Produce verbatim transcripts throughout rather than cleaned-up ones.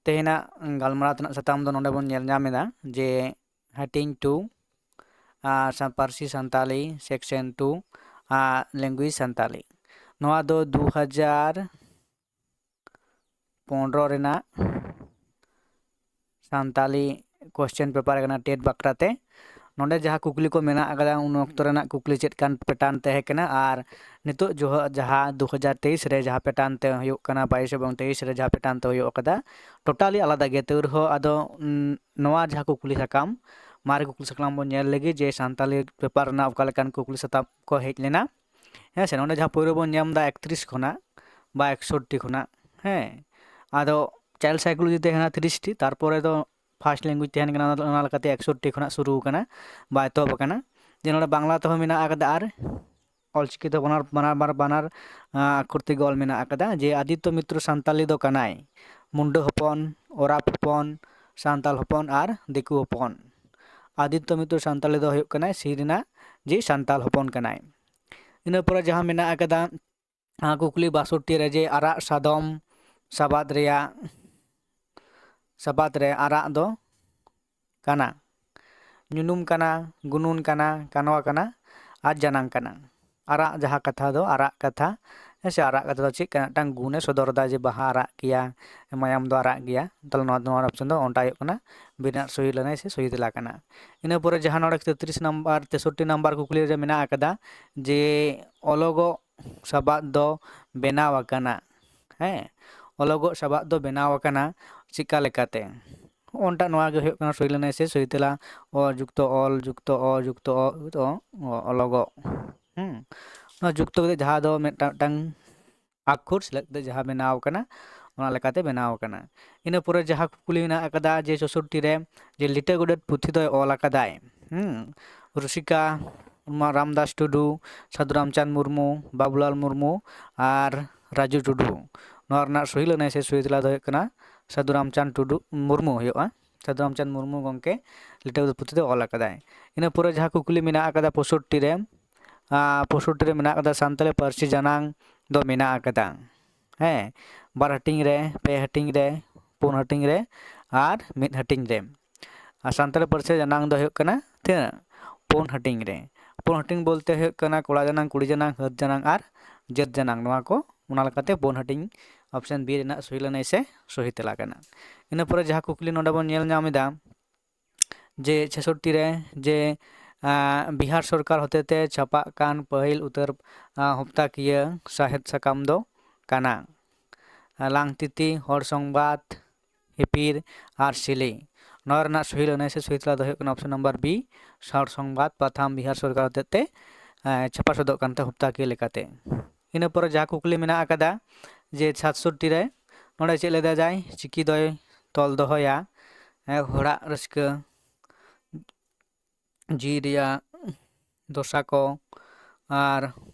ᱛᱮᱦᱮᱧᱟᱜ ᱜᱟᱞᱢᱟᱨᱟᱣ ᱛᱮᱱᱟᱜ ᱥᱟᱛᱟᱢ ᱫᱚ ᱱᱚᱰᱮ ᱵᱚᱱ ᱧᱮᱞ ᱧᱟᱢ ᱮᱫᱟ ᱡᱮ ᱦᱟᱹᱴᱤᱧ ᱴᱩ, ᱟᱨ ᱥᱟ-, ᱯᱟᱹᱨᱥᱤ ᱥᱟᱱᱛᱟᱞᱤ, ᱥᱮᱠᱥᱮᱱ ᱴᱩ, ᱟᱨ ᱞᱮᱝᱜᱩᱭᱮᱡᱽ ᱥᱟᱱᱛᱟᱞᱤ᱾ ᱱᱚᱣᱟ ᱫᱚ ᱫᱩ ᱦᱟᱡᱟᱨ ᱯᱚᱱᱨᱚ ᱨᱮᱱᱟᱜ ᱥᱟᱱᱛᱟᱞᱤ ᱠᱚᱥᱪᱮᱱ ᱯᱮᱯᱟᱨ ᱠᱟᱱᱟ ᱴᱮᱴ ᱵᱟᱠᱷᱨᱟ ᱛᱮ᱾ ᱱᱚᱰᱮ ᱡᱟᱦᱟᱸ ᱠᱩᱠᱞᱤ ᱠᱚ ᱢᱮᱱᱟᱜ ᱟᱠᱟᱫᱟ, ᱩᱱ ᱚᱠᱛᱚ ᱨᱮᱱᱟᱜ ᱠᱩᱠᱞᱤ ᱪᱮᱫ ᱠᱟᱱ ᱯᱮᱴᱟᱨᱱ ᱛᱟᱦᱮᱸ ᱠᱟᱱᱟ, ᱟᱨ ᱱᱤᱛᱚᱜ ᱡᱚᱦᱚᱜ ᱡᱟᱦᱟᱸ ᱫᱩ ᱦᱟᱡᱟᱨ ᱛᱮᱭᱤᱥ ᱨᱮ ᱡᱟᱦᱟᱸ ᱯᱮᱴᱟᱨᱱ ᱛᱮ ᱦᱩᱭᱩᱜ ᱠᱟᱱᱟ, ᱵᱟᱭᱤᱥ ᱮᱵᱚᱝ ᱛᱮᱭᱤᱥ ᱨᱮ ᱡᱟᱦᱟᱸ ᱯᱮᱴᱟᱨᱱ ᱛᱮ ᱦᱩᱭᱩᱜ ᱟᱠᱟᱫᱟ, ᱴᱳᱴᱟᱞᱤ ᱟᱞᱟᱫᱟ ᱜᱮ᱾ ᱛᱟᱹᱣ ᱨᱮᱦᱚᱸ ᱟᱫᱚ, ᱩᱸ, ᱱᱚᱣᱟ ᱡᱟᱦᱟᱸ ᱠᱩᱠᱞᱤ ᱥᱟᱠᱟᱢ, ᱢᱟᱨᱮ ᱠᱩᱠᱞᱤ ᱥᱟᱠᱟᱢ ᱵᱚᱱ ᱧᱮᱞ ᱞᱮᱜᱮ ᱡᱮ ᱥᱟᱱᱛᱟᱞᱤ ᱯᱮᱯᱟᱨ ᱨᱮᱱᱟᱜ ᱚᱠᱟ ᱞᱮᱠᱟᱱ ᱠᱩᱠᱞᱤ ᱥᱟᱛᱟᱢ ᱠᱚ ᱦᱮᱡ ᱞᱮᱱᱟ᱾ ᱦᱮᱸ ᱥᱮ, ᱱᱚᱰᱮ ᱡᱟᱦᱟᱸ ᱯᱳᱭᱞᱳ ᱵᱚᱱ ᱧᱟᱢ ᱮᱫᱟ ᱮᱠᱛᱨᱤᱥ ᱠᱷᱚᱱᱟᱜ ᱵᱟ ᱮᱠᱥᱚᱴᱴᱤ ᱠᱷᱚᱱᱟᱜ, ᱦᱮᱸ, ᱟᱫᱚ ᱪᱟᱭᱤᱞᱰ ᱥᱟᱭᱠᱳᱞᱚᱡᱤ ᱛᱟᱦᱮᱱᱟ ᱛᱤᱨᱤᱥᱴᱤ, ᱛᱟᱨᱯᱚᱨᱮ ᱫᱚ ᱯᱷᱟᱥᱴ ᱞᱮᱝᱜᱩᱭᱮᱡᱽ ᱛᱟᱦᱮᱱ ᱠᱟᱱᱟ, ᱚᱱᱟ ᱞᱮᱠᱟᱛᱮ ᱮᱠᱥᱚᱴᱴᱤ ᱠᱷᱚᱱᱟᱜ ᱥᱩᱨᱩ ᱠᱟᱱᱟ ᱵᱟ ᱮᱛᱚᱦᱚᱵ ᱟᱠᱟᱱᱟ᱾ ᱡᱮ ᱱᱚᱰᱮ ᱵᱟᱝᱞᱟ ᱛᱮᱦᱚᱸ ᱢᱮᱱᱟᱜ ᱟᱠᱟᱫᱟ ᱟᱨ ᱚᱞᱪᱤᱠᱤ ᱛᱮ ᱵᱟᱱᱟᱨ, ᱵᱟᱱᱟᱨ, ᱵᱟᱱᱟᱨ, ᱵᱟᱱᱟᱨ, ᱟᱸ, ᱟᱠᱷᱚᱨ ᱛᱮᱜᱮ ᱚᱞ ᱢᱮᱱᱟᱜ ᱟᱠᱟᱫᱟ ᱡᱮ ᱟᱫᱤᱛᱛᱚ ᱢᱤᱛᱨᱚ ᱥᱟᱱᱛᱟᱞᱤ ᱫᱚ ᱠᱟᱱᱟᱭ ᱢᱩᱱᱰᱟᱹ ᱦᱚᱯᱚᱱ, ᱚᱨᱟᱯ ᱦᱚᱯᱚᱱ, ᱥᱟᱱᱛᱟᱞ ᱦᱚᱯᱚᱱ ᱟᱨ ᱫᱤᱠᱩ ᱦᱚᱯᱚᱱ᱾ ᱟᱫᱤᱛᱛᱚ ᱢᱤᱛᱨᱚ ᱥᱟᱱᱛᱟᱞᱤ ᱫᱚ ᱦᱩᱭᱩᱜ ᱠᱟᱱᱟᱭ ᱥᱤ ᱨᱮᱱᱟᱜ ᱡᱮ ᱥᱟᱱᱛᱟᱞ ᱦᱚᱯᱚᱱ ᱠᱟᱱᱟᱭ᱾ ᱤᱱᱟᱹ ᱯᱚᱨᱮ ᱡᱟᱦᱟᱸ ᱢᱮᱱᱟᱜ ᱟᱠᱟᱫᱟ, ᱟᱸ, ᱠᱩᱠᱞᱤ ᱵᱟᱥᱚᱴᱴᱤ ᱨᱮ ᱡᱮ ᱟᱨᱟᱜ ᱥᱟᱫᱚᱢ ᱥᱟᱵᱟᱫ ᱨᱮᱭᱟᱜ, ᱥᱟᱵᱟᱫ ᱨᱮ ᱟᱨᱟᱜ ᱫᱚ ᱠᱟᱱᱟ, ᱧᱩᱱᱩᱢ ᱠᱟᱱᱟ, ᱜᱩᱱᱩᱱ ᱠᱟᱱᱟ, ᱠᱟᱱᱣᱟ ᱠᱟᱱᱟ ᱟᱨ ᱡᱟᱱᱟᱝ ᱠᱟᱱᱟ᱾ ᱟᱨᱟᱜ ᱡᱟᱦᱟᱸ ᱠᱟᱛᱷᱟ ᱫᱚ ᱟᱨᱟᱜ ᱠᱟᱛᱷᱟ, ᱦᱮᱸ ᱥᱮ, ᱟᱨᱟᱜ ᱠᱟᱛᱷᱟ ᱫᱚ ᱪᱮᱫ ᱠᱟᱱᱟ? ᱢᱤᱫᱴᱟᱝ ᱜᱩᱱᱮ ᱥᱚᱫᱚᱨ ᱮᱫᱟ ᱡᱮ ᱵᱟᱦᱟ ᱟᱨᱟᱜ ᱜᱮᱭᱟ, ᱢᱟᱭᱟᱢ ᱫᱚ ᱟᱨᱟᱜ ᱜᱮᱭᱟ᱾ ᱛᱟᱦᱞᱮ ᱱᱚᱣᱟ, ᱱᱚᱣᱟ ᱚᱯᱥᱚᱱ ᱫᱚ ᱚᱱᱴᱟ ᱦᱩᱭᱩᱜ ᱠᱟᱱᱟ, ᱵᱮᱱᱟᱨ ᱥᱚᱦᱤ ᱞᱟᱹᱱᱟᱹᱭ ᱥᱮ ᱥᱚᱦᱤ ᱛᱮᱞᱟ ᱠᱟᱱᱟ᱾ ᱤᱱᱟᱹ ᱯᱚᱨᱮ ᱡᱟᱦᱟᱸ ᱱᱚᱰᱮ ᱛᱮᱛᱨᱤᱥ ᱱᱟᱢᱵᱟᱨ, ᱛᱮᱥᱚᱴᱴᱤ ᱱᱟᱢᱵᱟᱨ ᱠᱩᱠᱞᱤ ᱨᱮ ᱢᱮᱱᱟᱜ ᱟᱠᱟᱫᱟ ᱡᱮ ᱚᱞᱚᱜᱚᱜ ᱥᱟᱵᱟᱫ ᱫᱚ ᱵᱮᱱᱟᱣ ᱟᱠᱟᱱᱟ᱾ ᱦᱮᱸ, ᱚᱞᱚᱜᱚᱜ ᱥᱟᱵᱟᱫ ᱫᱚ ᱵᱮᱱᱟᱣ ᱟᱠᱟᱱᱟ ᱪᱤᱠᱟ ᱞᱮᱠᱟᱛᱮ? ᱚᱱᱴᱟ ᱱᱚᱣᱟ ᱜᱮ ᱦᱩᱭᱩᱜ ᱠᱟᱱᱟ ᱥᱚᱦᱤ ᱞᱟᱹᱱᱟᱹᱭ ᱥᱮ ᱥᱚᱦᱤ ᱛᱮᱞᱟ, ᱚ ᱡᱩᱠᱛᱚ ᱚᱞ ᱡᱩᱠᱛᱚ ᱚ ᱡᱩᱠᱛᱚ ᱚ, ᱚ, ᱚᱞᱚᱜᱚᱜ᱾ ᱦᱩᱸ, ᱱᱚᱣᱟ ᱡᱩᱠᱛᱚ ᱠᱟᱛᱮ ᱡᱟᱦᱟᱸ ᱫᱚ ᱢᱤᱫᱴᱟᱝ, ᱢᱤᱫᱴᱟᱝ ᱟᱠᱷᱚᱨ ᱥᱮᱞᱮᱫ ᱠᱟᱛᱮ ᱡᱟᱦᱟᱸ ᱵᱮᱱᱟᱣ ᱟᱠᱟᱱᱟ, ᱚᱱᱟ ᱞᱮᱠᱟᱛᱮ ᱵᱮᱱᱟᱣ ᱟᱠᱟᱱᱟ᱾ ᱤᱱᱟᱹ ᱯᱚᱨᱮ ᱡᱟᱦᱟᱸ ᱠᱩᱠᱞᱤ ᱢᱮᱱᱟᱜ ᱟᱠᱟᱫᱟ ᱡᱮ ᱪᱳᱥᱳᱴᱴᱤ ᱨᱮ ᱡᱮ ᱞᱤᱴᱟᱹ ᱜᱚᱰᱮᱛ ᱯᱩᱛᱷᱤ ᱫᱚᱭ ᱚᱞ ᱟᱠᱟᱫᱟᱭ, ᱦᱩᱸ, ᱨᱩᱥᱤᱠᱟ ᱢᱟ-, ᱨᱟᱢᱫᱟᱥ ᱴᱩᱰᱩ, ᱥᱟᱹᱫᱷᱩ ᱨᱟᱢᱪᱟᱸᱫᱽ ᱢᱩᱨᱢᱩ, ᱵᱟᱵᱩᱞᱟᱞ ᱢᱩᱨᱢᱩ ᱟᱨ ᱨᱟᱡᱩ ᱴᱩᱰᱩ᱾ ᱱᱚᱣᱟ ᱨᱮᱱᱟᱜ ᱥᱚᱦᱤ ᱞᱟᱹᱱᱟᱹᱭ ᱥᱮ ᱥᱚᱦᱤ ᱛᱮᱞᱟ ᱫᱚ ᱦᱩᱭᱩᱜ ᱠᱟᱱᱟ ᱥᱟᱹᱫᱷᱩ ᱨᱟᱢᱪᱟᱸᱫᱽ ᱴᱩᱰᱩ, ᱢᱩᱨᱢᱩ ᱦᱩᱭᱩᱜᱼᱟ᱾ ᱥᱟᱹᱫᱷᱩ ᱨᱟᱢᱪᱟᱸᱫᱽ ᱢᱩᱨᱢᱩ ᱜᱚᱢᱠᱮ ᱞᱤᱴᱟᱹ ᱜᱚᱰᱮᱛ ᱯᱩᱛᱷᱤ ᱫᱚ ᱚᱞ ᱟᱠᱟᱫᱟᱭ᱾ ᱤᱱᱟᱹ ᱯᱚᱨᱮ ᱡᱟᱦᱟᱸ ᱠᱩᱠᱞᱤ ᱢᱮᱱᱟᱜ ᱟᱠᱟᱫᱟ ᱯᱚᱸᱭᱥᱚᱴᱴᱤ ᱨᱮ, ᱟᱨ ᱯᱚᱸᱭᱥᱚᱴᱴᱤ ᱨᱮ ᱢᱮᱱᱟᱜ ᱟᱠᱟᱫᱟ ᱥᱟᱱᱛᱟᱲᱤ ᱯᱟᱹᱨᱥᱤ ᱡᱟᱱᱟᱝ ᱫᱚ ᱢᱮᱱᱟᱜ ᱟᱠᱟᱫᱟ, ᱦᱮᱸ, ᱵᱟᱨ ᱦᱟᱹᱴᱤᱧ ᱨᱮ, ᱯᱮ ᱦᱟᱹᱴᱤᱧ ᱨᱮ, ᱯᱩᱱ ᱦᱟᱹᱴᱤᱧ ᱨᱮ ᱟᱨ ᱢᱤᱫ ᱦᱟᱹᱴᱤᱧ ᱨᱮ᱾ ᱟᱨ ᱥᱟᱱᱛᱟᱲᱤ ᱯᱟᱹᱨᱥᱤ ᱡᱟᱱᱟᱝ ᱫᱚ ᱦᱩᱭᱩᱜ ᱠᱟᱱᱟ ᱛᱤᱱᱟᱹᱜ? ᱯᱩᱱ ᱦᱟᱹᱴᱤᱧ ᱨᱮ᱾ ᱯᱩᱱ ᱦᱟᱹᱴᱤᱧ ᱵᱚᱞᱛᱮ ᱦᱩᱭᱩᱜ ᱠᱟᱱᱟ ᱠᱚᱲᱟ ᱡᱟᱱᱟᱝ, ᱠᱩᱲᱤ ᱡᱟᱱᱟᱝ, ᱦᱟᱹᱫ ᱡᱟᱱᱟᱝ ᱟᱨ ᱡᱟᱹᱛ ᱡᱟᱱᱟᱝ, ᱱᱚᱣᱟ ᱠᱚ᱾ ᱚᱱᱟ ᱞᱮᱠᱟᱛᱮ ᱯᱩᱱ ᱦᱟᱹᱴᱤᱧ, option B ᱨᱮᱱᱟᱜ ᱥᱚᱦᱤ ᱞᱟᱹᱱᱟᱹᱭ ᱥᱮ ᱥᱚᱦᱤ ᱛᱮᱞᱟ ᱠᱟᱱᱟ᱾ ᱤᱱᱟᱹ ᱯᱚᱨᱮ ᱡᱟᱦᱟᱸ ᱠᱩᱠᱞᱤ ᱱᱚᱰᱮ ᱵᱚᱱ ᱧᱮᱞ ᱧᱟᱢ ᱮᱫᱟ, ᱡᱮ ᱪᱷᱮᱥᱚᱴᱴᱤ ᱨᱮ ᱡᱮ, ᱟᱸ, ᱵᱤᱦᱟᱨ ᱥᱚᱨᱠᱟᱨ ᱦᱚᱛᱮᱛᱮ ᱪᱷᱟᱯᱟᱜ ᱠᱟᱱ ᱯᱟᱹᱦᱤᱞ ᱩᱛᱟᱹᱨ, ᱟᱸ, ᱦᱚᱯᱛᱟᱠᱤᱭᱟᱹ ᱥᱟᱶᱦᱮᱫ ᱥᱟᱠᱟᱢ ᱫᱚ ᱠᱟᱱᱟ, ᱟᱸ, ᱞᱟᱝᱛᱤᱛᱤ, ᱦᱚᱲ ᱥᱚᱝᱵᱟᱫ, ᱦᱤᱯᱤᱨ ᱟᱨ ᱥᱤᱞᱤ᱾ ᱱᱚᱣᱟ ᱨᱮᱱᱟᱜ ᱥᱚᱦᱤ ᱞᱟᱹᱱᱟᱹᱭ ᱥᱮ ᱥᱚᱦᱤ ᱛᱮᱞᱟ ᱫᱚ ᱦᱩᱭᱩᱜ ᱠᱟᱱᱟ option number B, ᱦᱚᱲ ᱥᱚᱝᱵᱟᱫ ᱯᱟᱛᱷᱟᱢ ᱵᱤᱦᱟᱨ ᱥᱚᱨᱠᱟᱨ ᱦᱚᱛᱮᱛᱮ, ᱟᱸ, ᱪᱷᱟᱯᱟ ᱥᱚᱫᱚᱜ ᱠᱟᱱ ᱛᱟᱦᱮᱸ ᱦᱚᱯᱛᱟᱠᱤᱭᱟᱹ ᱞᱮᱠᱟᱛᱮ᱾ ᱤᱱᱟᱹ ᱯᱚᱨᱮ ᱡᱟᱦᱟᱸ ᱠᱩᱠᱞᱤ ᱢᱮᱱᱟᱜ ᱟᱠᱟᱫᱟ ᱡᱮ ᱥᱟᱛᱥᱚᱴᱴᱤ ᱨᱮ, ᱱᱚᱰᱮ ᱪᱮᱫ ᱞᱟᱹᱭ ᱫᱟ ᱡᱟᱭ, ᱪᱤᱠᱤ ᱫᱚᱭ ᱛᱚᱞ ᱫᱚᱦᱚᱭᱟ, ᱮ, ᱦᱚᱲᱟᱜ ᱨᱟᱹᱥᱠᱟᱹ, ᱡᱤᱣᱤ ᱨᱮᱭᱟᱜ ᱫᱚᱥᱟ ᱠᱚ ᱟᱨ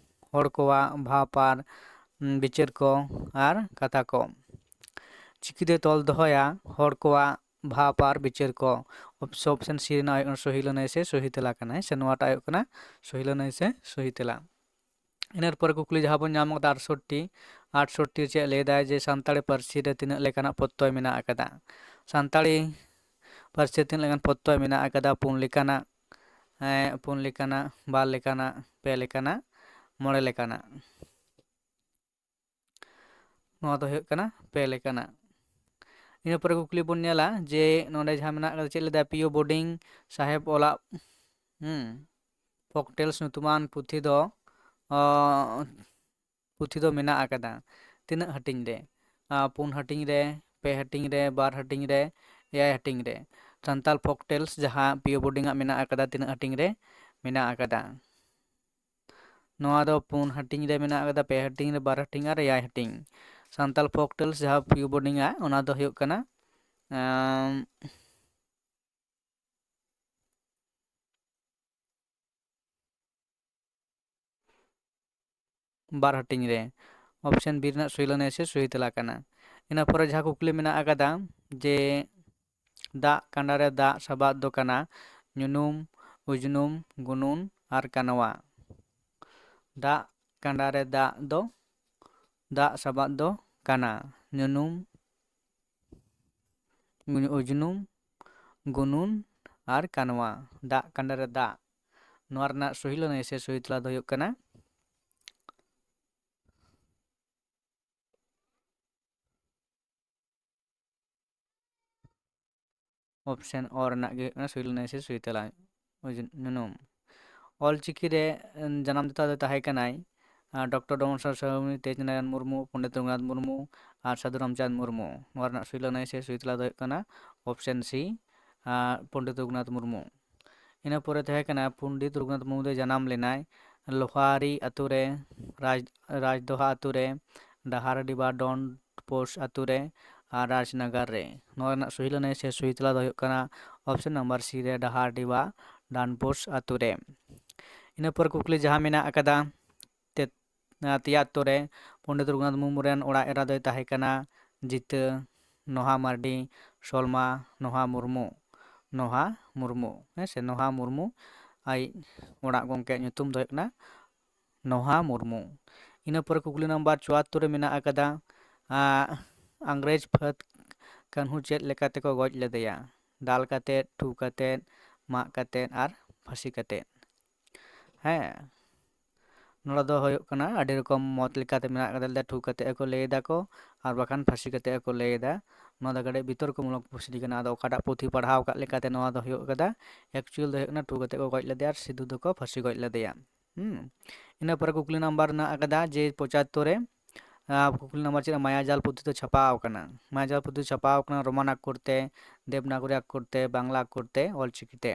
ᱦᱚᱲ ᱠᱚᱣᱟᱜ ᱵᱷᱟᱵᱽ ᱟᱨ, ᱩᱸ, ᱵᱤᱪᱟᱹᱨ ᱠᱚ ᱟᱨ ᱠᱟᱛᱷᱟ ᱠᱚ᱾ ᱪᱤᱠᱤ ᱫᱚᱭ ᱛᱚᱞ ᱫᱚᱦᱚᱭᱟ ᱦᱚᱲ ᱠᱚᱣᱟᱜ ᱵᱷᱟᱵᱽ ᱟᱨ ᱵᱤᱪᱟᱹᱨ ᱠᱚ᱾ Op-, option C ᱨᱮᱱᱟᱜ ᱦᱩᱭᱩᱜ ᱠᱟᱱᱟ ᱥᱚᱦᱤ ᱞᱟᱹᱱᱟᱹᱭ ᱥᱮ ᱥᱚᱦᱤ ᱛᱮᱞᱟ ᱠᱟᱱᱟᱭ, ᱥᱮ ᱱᱚᱣᱟᱴᱟᱜ ᱦᱩᱭᱩᱜ ᱠᱟᱱᱟ ᱥᱚᱦᱤ ᱞᱟᱹᱱᱟᱹᱭ ᱥᱮ ᱥᱚᱦᱤ ᱛᱮᱞᱟ᱾ ᱤᱱᱟᱹ ᱯᱚᱨᱮ ᱠᱩᱠᱞᱤ ᱡᱟᱦᱟᱸ ᱵᱚᱱ ᱧᱟᱢ ᱟᱠᱟᱫᱟ ᱟᱴᱥᱚᱴᱴᱤ, ᱟᱴᱥᱚᱴᱴᱤ ᱪᱮᱫ ᱞᱟᱹᱭ ᱫᱟᱭ ᱡᱮ ᱥᱟᱱᱛᱟᱲᱤ ᱯᱟᱹᱨᱥᱤ ᱨᱮ ᱛᱤᱱᱟᱹᱜ ᱞᱮᱠᱟᱱᱟᱜ ᱯᱨᱚᱛᱭᱚᱭ ᱢᱮᱱᱟᱜ ᱟᱠᱟᱫᱟ? ᱥᱟᱱᱛᱟᱲᱤ ᱯᱟᱹᱨᱥᱤ ᱨᱮ ᱛᱤᱱᱟᱹᱜ ᱞᱮᱠᱟᱱ ᱯᱨᱚᱛᱭᱚᱭ ᱢᱮᱱᱟᱜ ᱟᱠᱟᱫᱟ? ᱯᱩᱱ ᱞᱮᱠᱟᱱᱟᱜ, ᱦᱮᱸ, ᱯᱩᱱ ᱞᱮᱠᱟᱱᱟᱜ, ᱵᱟᱨ ᱞᱮᱠᱟᱱᱟᱜ, ᱯᱮ ᱞᱮᱠᱟᱱᱟᱜ, ᱢᱚᱬᱮ ᱞᱮᱠᱟᱱᱟᱜ᱾ ᱱᱚᱣᱟ ᱫᱚ ᱦᱩᱭᱩᱜ ᱠᱟᱱᱟ ᱯᱮ ᱞᱮᱠᱟᱱᱟᱜ᱾ ᱤᱱᱟᱹ ᱯᱚᱨᱮ ᱠᱩᱠᱞᱤ ᱵᱚᱱ ᱧᱮᱞᱟ ᱡᱮ ᱱᱚᱰᱮ ᱡᱟᱦᱟᱸ ᱢᱮᱱᱟᱜ ᱟᱠᱟᱫᱟ, ᱪᱮᱫ ᱞᱟᱹᱭ ᱫᱟᱭ? ᱯᱤ ᱳ ᱵᱳᱨᱰᱤᱝ ᱥᱟᱦᱮᱵᱽ ᱚᱞᱟᱜ, ᱦᱩᱸ, ᱯᱷᱚᱠ ᱴᱮᱞᱥ ᱧᱩᱛᱩᱢᱟᱱ ᱯᱩᱛᱷᱤ ᱫᱚ, ᱚ, ᱯᱩᱛᱷᱤ ᱫᱚ ᱢᱮᱱᱟᱜ ᱟᱠᱟᱫᱟ ᱛᱤᱱᱟᱹᱜ ᱦᱟᱹᱴᱤᱧ ᱨᱮ? ᱟ, ᱯᱩᱱ ᱦᱟᱹᱴᱤᱧ ᱨᱮ, ᱯᱮ ᱦᱟᱹᱴᱤᱧ ᱨᱮ, ᱵᱟᱨ ᱦᱟᱹᱴᱤᱧ ᱨᱮ, ᱮᱭᱟᱭ ᱦᱟᱹᱴᱤᱧ ᱨᱮ᱾ ᱥᱟᱱᱛᱟᱲ ᱯᱷᱚᱠ ᱴᱮᱞᱥ ᱡᱟᱦᱟᱸ ᱯᱤ ᱳ ᱵᱳᱨᱰᱤᱝ ᱟᱜ ᱢᱮᱱᱟᱜ ᱟᱠᱟᱫᱟ, ᱛᱤᱱᱟᱹᱜ ᱦᱟᱹᱴᱤᱧ ᱨᱮ ᱢᱮᱱᱟᱜ ᱟᱠᱟᱫᱟ? ᱱᱚᱣᱟ ᱫᱚ ᱯᱩᱱ ᱦᱟᱹᱴᱤᱧ ᱨᱮ ᱢᱮᱱᱟᱜ ᱟᱠᱟᱫᱟ, ᱯᱮ ᱦᱟᱹᱴᱤᱧ ᱨᱮ, ᱵᱟᱨ ᱦᱟᱹᱴᱤᱧ ᱟᱨ ᱮᱭᱟᱭ ᱦᱟᱹᱴᱤᱧ᱾ ᱥᱟᱱᱛᱟᱲ ᱯᱷᱚᱠ ᱴᱮᱞᱥ ᱡᱟᱦᱟᱸ ᱯᱤ ᱳ ᱵᱳᱨᱰᱤᱝ ᱟᱜ, ᱚᱱᱟ ᱫᱚ ᱦᱩᱭᱩᱜ ᱠᱟᱱᱟ, ᱟᱢ, ᱵᱟᱨ ᱦᱟᱹᱴᱤᱧ ᱨᱮ᱾ Option B ᱨᱮᱱᱟᱜ ᱥᱚᱦᱤ ᱞᱟᱹᱱᱟᱹᱭ ᱥᱮ ᱥᱚᱦᱤ ᱛᱮᱞᱟ ᱠᱟᱱᱟ᱾ ᱤᱱᱟᱹ ᱯᱚᱨᱮ ᱡᱟᱦᱟᱸ ᱠᱩᱠᱞᱤ ᱢᱮᱱᱟᱜ ᱟᱠᱟᱫᱟ ᱡᱮ ᱫᱟᱜ ᱠᱟᱸᱰᱟ ᱨᱮ ᱫᱟᱜ ᱥᱟᱵᱟᱫ ᱫᱚ ᱠᱟᱱᱟ ᱧᱩᱱᱩᱢ, ᱩᱡᱽᱱᱩᱢ, ᱜᱩᱱᱩᱱ ᱟᱨ ᱠᱟᱱᱣᱟ᱾ ᱫᱟᱜ ᱠᱟᱸᱰᱟ ᱨᱮ ᱫᱟᱜ ᱫᱚ, ᱫᱟᱜ ᱥᱟᱵᱟᱫ ᱫᱚ ᱠᱟᱱᱟ ᱧᱩᱱᱩᱢ, ᱩᱡᱽᱱᱩᱢ, ᱜᱩᱱᱩᱱ ᱟᱨ ᱠᱟᱱᱣᱟ, ᱫᱟᱜ ᱠᱟᱸᱰᱟ ᱨᱮ ᱫᱟᱜ᱾ ᱱᱚᱣᱟ ᱨᱮᱱᱟᱜ ᱥᱚᱦᱤ ᱞᱟᱹᱱᱟᱹᱭ ᱥᱮ ᱥᱚᱦᱤ ᱛᱮᱞᱟ ᱫᱚ ᱦᱩᱭᱩᱜ ᱠᱟᱱᱟ option ᱚ ᱨᱮᱱᱟᱜ ᱜᱮ ᱦᱩᱭᱩᱜ ᱠᱟᱱᱟ ᱥᱚᱦᱤ ᱞᱟᱹᱱᱟᱹᱭ ᱥᱮ ᱥᱚᱦᱤ ᱛᱮᱞᱟ, ᱩᱡᱽ-, ᱩᱡᱽᱱᱩᱢ᱾ ᱚᱞᱪᱤᱠᱤ ᱨᱮ, ᱮᱸ, ᱡᱟᱱᱟᱢ ᱫᱟᱛᱟ ᱫᱚᱭ ᱛᱟᱦᱮᱸ ᱠᱟᱱᱟᱭ, ᱟᱸ, ᱰᱚᱠᱴᱚᱨ ᱰᱚᱢᱚᱱ ᱥᱟᱨ ᱥᱟᱹᱢᱤ, ᱛᱮᱡᱽ ᱱᱟᱨᱟᱭᱚᱱ ᱢᱩᱨᱢᱩ, ᱯᱚᱱᱰᱤᱛ ᱨᱚᱜᱷᱩᱱᱟᱛᱷ ᱢᱩᱨᱢᱩ ᱟᱨ ᱥᱟᱹᱫᱷᱩ ᱨᱟᱢᱪᱟᱸᱫᱽ ᱢᱩᱨᱢᱩ᱾ ᱱᱚᱣᱟ ᱨᱮᱱᱟᱜ ᱥᱚᱦᱤ ᱞᱟᱹᱱᱟᱹᱭ ᱥᱮ ᱥᱚᱦᱤ ᱛᱮᱞᱟ ᱫᱚ ᱦᱩᱭᱩᱜ ᱠᱟᱱᱟ option C, ᱟᱸ, ᱯᱚᱱᱰᱤᱛ ᱨᱚᱜᱷᱩᱱᱟᱛᱷ ᱢᱩᱨᱢᱩ᱾ ᱤᱱᱟᱹ ᱯᱚᱨᱮ ᱛᱟᱦᱮᱸ ᱠᱟᱱᱟ ᱯᱚᱱᱰᱤᱛ ᱨᱚᱜᱷᱩᱱᱟᱛᱷ ᱢᱩᱨᱢᱩ ᱫᱚᱭ ᱡᱟᱱᱟᱢ ᱞᱮᱱᱟᱭ ᱞᱳᱦᱟᱨᱤ ᱟᱛᱳ ᱨᱮ, ᱨᱟᱡᱽ-, ᱨᱟᱡᱽᱫᱚᱦᱟ ᱟᱛᱳ ᱨᱮ, ᱰᱟᱦᱟᱨᱰᱤᱵᱟ ᱰᱚᱱ ᱯᱳᱥᱴ ᱟᱛᱳ ᱨᱮ ᱟᱨ ᱨᱟᱡᱽᱱᱟᱜᱟᱨ ᱨᱮ᱾ ᱱᱚᱣᱟ ᱨᱮᱱᱟᱜ ᱥᱚᱦᱤ ᱞᱟᱹᱱᱟᱹᱭ ᱥᱮ ᱥᱚᱦᱤ ᱛᱮᱞᱟ ᱫᱚ ᱦᱩᱭᱩᱜ ᱠᱟᱱᱟ option number C ᱨᱮ, ᱰᱟᱦᱟᱨᱰᱤᱵᱟ ᱰᱟᱱ ᱯᱳᱥᱴ ᱟᱛᱳ ᱨᱮ᱾ ᱤᱱᱟᱹ ᱯᱚᱨ ᱠᱩᱠᱞᱤ ᱡᱟᱦᱟᱸ ᱢᱮᱱᱟᱜ ᱟᱠᱟᱫᱟ, ᱛᱮ-, ᱟᱸ, ᱛᱮᱭᱟᱜ ᱟᱛᱳ ᱨᱮ ᱯᱚᱱᱰᱤᱛ ᱨᱚᱜᱷᱩᱱᱟᱛᱷ ᱢᱩᱨᱢᱩ ᱨᱮᱱ ᱚᱲᱟᱜ ᱮᱨᱟ ᱫᱚᱭ ᱛᱟᱦᱮᱸ ᱠᱟᱱᱟ ᱡᱤᱛᱟᱹ, ᱱᱚᱦᱟ ᱢᱟᱨᱰᱤ, ᱥᱚᱞᱢᱟ, ᱱᱚᱦᱟ ᱢᱩᱨᱢᱩ, ᱱᱚᱦᱟ ᱢᱩᱨᱢᱩ, ᱦᱮᱸ ᱥᱮ, ᱱᱚᱦᱟ ᱢᱩᱨᱢᱩ᱾ ᱟᱡ ᱚᱲᱟᱜ ᱜᱚᱢᱠᱮᱭᱟᱜ ᱧᱩᱛᱩᱢ ᱫᱚ ᱦᱩᱭᱩᱜ ᱠᱟᱱᱟ ᱱᱚᱦᱟ ᱢᱩᱨᱢᱩ᱾ ᱤᱱᱟᱹ ᱯᱚᱨᱮ ᱠᱩᱠᱞᱤ ᱱᱟᱢᱵᱟᱨ ᱪᱩᱣᱟᱛᱛᱳᱨ ᱨᱮ ᱢᱮᱱᱟᱜ ᱟᱠᱟᱫᱟ, ᱟᱸ, ᱤᱝᱨᱮᱡᱽ ᱯᱷᱟᱹᱫ ᱠᱟᱹᱱᱦᱩ ᱪᱮᱫ ᱞᱮᱠᱟ ᱛᱮᱠᱚ ᱜᱚᱡ ᱞᱮᱫᱮᱭᱟ? ᱫᱟᱞ ᱠᱟᱛᱮᱫ, ᱴᱷᱩ ᱠᱟᱛᱮᱫ, ᱢᱟᱜ ᱠᱟᱛᱮᱫ ᱟᱨ ᱯᱷᱟᱹᱥᱤ ᱠᱟᱛᱮᱫ᱾ ᱦᱮᱸ, ᱱᱚᱰᱮ ᱫᱚ ᱦᱩᱭᱩᱜ ᱠᱟᱱᱟ ᱟᱹᱰᱤ ᱨᱚᱠᱚᱢ ᱢᱚᱛ ᱞᱮᱠᱟᱛᱮ ᱢᱮᱱᱟᱜ ᱟᱠᱟᱫᱟ, ᱴᱷᱩ ᱠᱟᱛᱮᱫ ᱦᱚᱸᱠᱚ ᱞᱟᱹᱭ ᱮᱫᱟ ᱠᱚ ᱟᱨ ᱵᱟᱠᱷᱟᱱ ᱯᱷᱟᱹᱥᱤ ᱠᱟᱛᱮᱫ ᱦᱚᱸᱠᱚ ᱞᱟᱹᱭ ᱮᱫᱟ᱾ ᱱᱚᱣᱟ ᱫᱚ ᱠᱟᱹᱴᱤᱡ ᱵᱤᱛᱚᱨᱠᱚᱢᱩᱞᱚᱠ ᱯᱩᱥᱴᱤ ᱠᱟᱱᱟ, ᱟᱫᱚ ᱚᱠᱟᱴᱟᱜ ᱯᱩᱛᱷᱤ ᱯᱟᱲᱦᱟᱣ ᱟᱠᱟᱫ ᱞᱮᱠᱟᱛᱮ ᱱᱚᱣᱟ ᱫᱚ ᱦᱩᱭᱩᱜ ᱠᱟᱫᱟ, actual ᱫᱚ ᱦᱩᱭᱩᱜ ᱠᱟᱱᱟ ᱴᱷᱩ ᱠᱟᱛᱮᱫ ᱠᱚ ᱜᱚᱡ ᱞᱮᱫᱮᱭᱟ ᱟᱨ ᱥᱤᱫᱩ ᱫᱚᱠᱚ ᱯᱷᱟᱹᱥᱤ ᱜᱚᱡ ᱞᱮᱫᱮᱭᱟ᱾ ᱦᱩᱸ᱾ ᱤᱱᱟᱹ ᱯᱚᱨᱮ ᱠᱩᱠᱞᱤ ᱱᱟᱢᱵᱟᱨ ᱢᱮᱱᱟᱜ ᱟᱠᱟᱫᱟ ᱡᱮ ᱯᱚᱸᱪᱟᱛᱛᱳᱨ ᱨᱮ, ᱟᱨ ᱠᱩᱠᱞᱤ ᱱᱟᱢᱵᱟᱨ ᱪᱮᱫ ᱨᱮ ᱢᱟᱭᱟᱡᱟᱞ ᱯᱩᱛᱷᱤ ᱫᱚ ᱪᱷᱟᱯᱟ ᱟᱠᱟᱱᱟ? ᱢᱟᱭᱟᱡᱟᱞ ᱯᱩᱛᱷᱤ ᱪᱷᱟᱯᱟ ᱟᱠᱟᱱᱟ ᱨᱳᱢᱟᱱ ᱟᱠᱷᱚᱨ ᱛᱮ, ᱫᱮᱵᱽᱱᱟᱜᱚᱨᱤ ᱟᱠᱷᱚᱨ ᱛᱮ, ᱵᱟᱝᱞᱟ ᱟᱠᱷᱚᱨ ᱛᱮ, ᱚᱞᱪᱤᱠᱤ ᱛᱮ᱾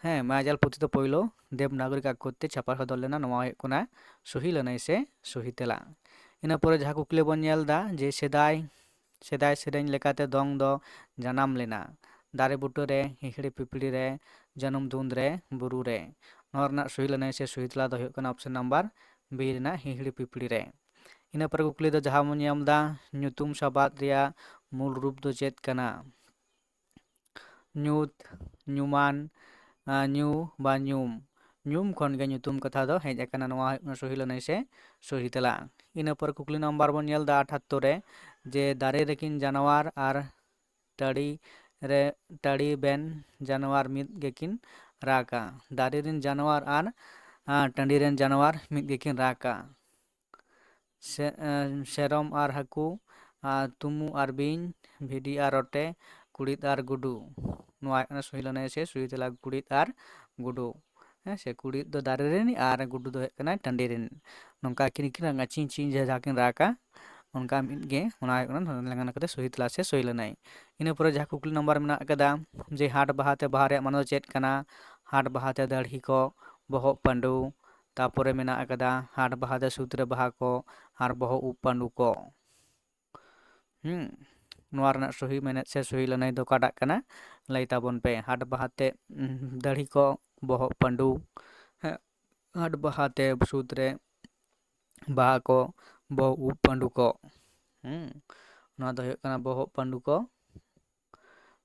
ᱦᱮᱸ, ᱢᱟᱭᱟᱡᱟᱞ ᱯᱩᱛᱷᱤ ᱫᱚ ᱯᱳᱭᱞᱳ ᱫᱮᱵᱽᱱᱟᱜᱚᱨᱤ ᱟᱠᱷᱚᱨ ᱛᱮ ᱪᱷᱟᱯᱟ ᱥᱚᱫᱚᱨ ᱞᱮᱱᱟ᱾ ᱱᱚᱣᱟ ᱦᱩᱭᱩᱜ ᱠᱟᱱᱟ ᱥᱚᱦᱤ ᱞᱟᱹᱱᱟᱹᱭ ᱥᱮ ᱥᱚᱦᱤ ᱛᱮᱞᱟ᱾ ᱤᱱᱟᱹ ᱯᱚᱨᱮ ᱡᱟᱦᱟᱸ ᱠᱩᱠᱞᱤ ᱵᱚᱱ ᱧᱮᱞ ᱮᱫᱟ ᱡᱮ ᱥᱮᱫᱟᱭ, ᱥᱮᱫᱟᱭ ᱥᱮᱨᱮᱧ ᱞᱮᱠᱟᱛᱮ ᱫᱚᱝ ᱫᱚ ᱡᱟᱱᱟᱢ ᱞᱮᱱᱟ ᱫᱟᱨᱮ ᱵᱩᱴᱟᱹ ᱨᱮ, ᱦᱤᱦᱤᱲᱤ ᱯᱤᱯᱤᱲᱤ ᱨᱮ, ᱡᱟᱹᱱᱩᱢ ᱫᱷᱩᱸᱫᱽ ᱨᱮ, ᱵᱩᱨᱩ ᱨᱮ᱾ ᱱᱚᱣᱟ ᱨᱮᱱᱟᱜ ᱥᱚᱦᱤ ᱞᱟᱹᱱᱟᱹᱭ ᱥᱮ ᱥᱚᱦᱤ ᱛᱮᱞᱟ ᱫᱚ ᱦᱩᱭᱩᱜ ᱠᱟᱱᱟ option number B ᱨᱮᱱᱟᱜ ᱦᱤᱦᱤᱲᱤ ᱯᱤᱯᱤᱲᱤ ᱨᱮ᱾ ᱤᱱᱟᱹ ᱯᱚᱨᱮ ᱠᱩᱠᱞᱤ ᱫᱚ ᱡᱟᱦᱟᱸ ᱵᱚᱱ ᱧᱟᱢ ᱮᱫᱟ, ᱧᱩᱛᱩᱢ ᱥᱟᱵᱟᱫ ᱨᱮᱭᱟᱜ ᱢᱩᱞ ᱨᱩᱯ ᱫᱚ ᱪᱮᱫ ᱠᱟᱱᱟ? ᱧᱩᱛ, ᱧᱩᱢᱟᱱ, ᱟᱸ, ᱧᱩ ᱵᱟ ᱧᱩᱢ᱾ ᱧᱩᱢ ᱠᱷᱚᱱ ᱜᱮ ᱧᱩᱛᱩᱢ ᱠᱟᱛᱷᱟ ᱫᱚ ᱦᱮᱡ ᱟᱠᱟᱱᱟ᱾ ᱱᱚᱣᱟ ᱦᱩᱭᱩᱜ ᱠᱟᱱᱟ ᱥᱚᱦᱤ ᱞᱟᱹᱱᱟᱹᱭ ᱥᱮ ᱥᱚᱦᱤ ᱛᱮᱞᱟ᱾ ᱤᱱᱟᱹ ᱯᱚᱨ ᱠᱩᱠᱞᱤ ᱱᱟᱢᱵᱟᱨ ᱵᱚᱱ ᱧᱮᱞ ᱮᱫᱟ ᱟᱴᱷᱟᱛᱛᱳᱨ ᱨᱮ, ᱡᱮ ᱫᱟᱨᱮ ᱨᱮᱠᱤᱱ ᱡᱟᱱᱣᱟᱨ ᱟᱨ ᱴᱟᱹᱲᱤ ᱨᱮ, ᱴᱟᱹᱲᱤ ᱵᱮᱱ ᱡᱟᱱᱣᱟᱨ ᱢᱤᱫ ᱜᱮᱠᱤᱱ ᱨᱟᱜᱟ᱾ ᱫᱟᱨᱮ ᱨᱮᱱ ᱡᱟᱱᱣᱟᱨ ᱟᱨ, ᱟᱨ ᱴᱟᱺᱰᱤ ᱨᱮᱱ ᱡᱟᱱᱣᱟᱨ ᱢᱤᱫ ᱜᱮᱠᱤᱱ ᱨᱟᱜᱟ᱾ ᱥᱮ-, ᱮᱸ, ᱥᱮᱨᱚᱢ ᱟᱨ ᱦᱟᱹᱠᱩ, ᱟᱨ ᱛᱩᱢᱩ ᱟᱨ ᱵᱤᱧ, ᱵᱷᱤᱰᱤ ᱟᱨ ᱨᱚᱴᱮ, ᱠᱩᱲᱤᱫ ᱟᱨ ᱜᱩᱰᱩ᱾ ᱱᱚᱣᱟ ᱦᱩᱭᱩᱜ ᱠᱟᱱᱟ ᱥᱚᱦᱤ ᱞᱟᱹᱱᱟᱹᱭ ᱥᱮ ᱥᱚᱦᱤ ᱛᱮᱞᱟ, ᱠᱩᱲᱤᱫ ᱟᱨ ᱜᱩᱰᱩ᱾ ᱦᱮᱸ ᱥᱮ, ᱠᱩᱲᱤᱫ ᱫᱚ ᱫᱟᱨᱮ ᱨᱤᱱᱤᱡ ᱟᱨ ᱜᱩᱰᱩ ᱫᱚ ᱦᱩᱭᱩᱜ ᱠᱟᱱᱟ ᱴᱟᱺᱰᱤ ᱨᱤᱱᱤᱡ᱾ ᱱᱚᱝᱠᱟ ᱟᱹᱠᱤᱱ ᱜᱮᱠᱤᱱ ᱨᱟᱜᱟ, ᱪᱤᱝ ᱪᱤᱝ ᱡᱟᱦᱟᱸ ᱠᱤᱱ ᱨᱟᱜᱟ, ᱚᱱᱠᱟ ᱢᱤᱫ ᱜᱮ, ᱚᱱᱟ ᱦᱩᱭᱩᱜ ᱠᱟᱱᱟ ᱞᱮᱸᱜᱟ ᱱᱟᱠᱷᱟ ᱛᱮ ᱥᱚᱦᱤ ᱛᱮᱞᱟ ᱥᱮ ᱥᱚᱦᱤ ᱞᱟᱹᱱᱟᱹᱭ᱾ ᱤᱱᱟᱹ ᱯᱚᱨᱮ ᱡᱟᱦᱟᱸ ᱠᱩᱠᱞᱤ ᱱᱟᱢᱵᱟᱨ ᱢᱮᱱᱟᱜ ᱟᱠᱟᱫᱟ ᱡᱮ ᱦᱟᱴ ᱵᱟᱦᱟ ᱛᱮ ᱵᱟᱦᱟ ᱨᱮᱭᱟᱜ ᱢᱟᱱᱮ ᱫᱚ ᱪᱮᱫ ᱠᱟᱱᱟ? ᱦᱟᱴ ᱵᱟᱦᱟ ᱛᱮ ᱫᱟᱹᱲᱦᱤ ᱠᱚ, ᱵᱚᱦᱚᱜ ᱯᱟᱺᱰᱩ, ᱛᱟᱯᱚᱨᱮ ᱢᱮᱱᱟᱜ ᱟᱠᱟᱫᱟ ᱦᱟᱴ ᱵᱟᱦᱟ ᱛᱮ ᱥᱩᱫᱽ ᱨᱮ ᱵᱟᱦᱟ ᱠᱚ ᱟᱨ ᱵᱚᱦᱚᱜ ᱩᱵ ᱯᱟᱺᱰᱩ ᱠᱚ᱾ ᱦᱩᱸ, ᱱᱚᱣᱟ ᱨᱮᱱᱟᱜ ᱥᱚᱦᱤ ᱢᱮᱱᱮᱫ ᱥᱮ ᱥᱚᱦᱤ ᱞᱟᱹᱱᱟᱹᱭ ᱫᱚ ᱚᱠᱟᱴᱟᱜ ᱠᱟᱱᱟ? ᱞᱟᱹᱭ ᱛᱟᱵᱚᱱ ᱯᱮ᱾ ᱦᱟᱴ ᱵᱟᱦᱟ ᱛᱮ, ᱩᱸ, ᱫᱟᱹᱲᱦᱤ ᱠᱚ, ᱵᱚᱦᱚᱜ ᱯᱟᱺᱰᱩ, ᱦᱮᱸ, ᱦᱟᱴ ᱵᱟᱦᱟ ᱛᱮ ᱥᱩᱫᱽ ᱨᱮ ᱵᱟᱦᱟ ᱠᱚ, ᱵᱚᱦᱚᱜ ᱩᱵ ᱯᱟᱺᱰᱩ ᱠᱚ᱾ ᱦᱩᱸ, ᱱᱚᱣᱟ ᱫᱚ ᱦᱩᱭᱩᱜ ᱠᱟᱱᱟ ᱵᱚᱦᱚᱜ ᱯᱟᱺᱰᱩ ᱠᱚ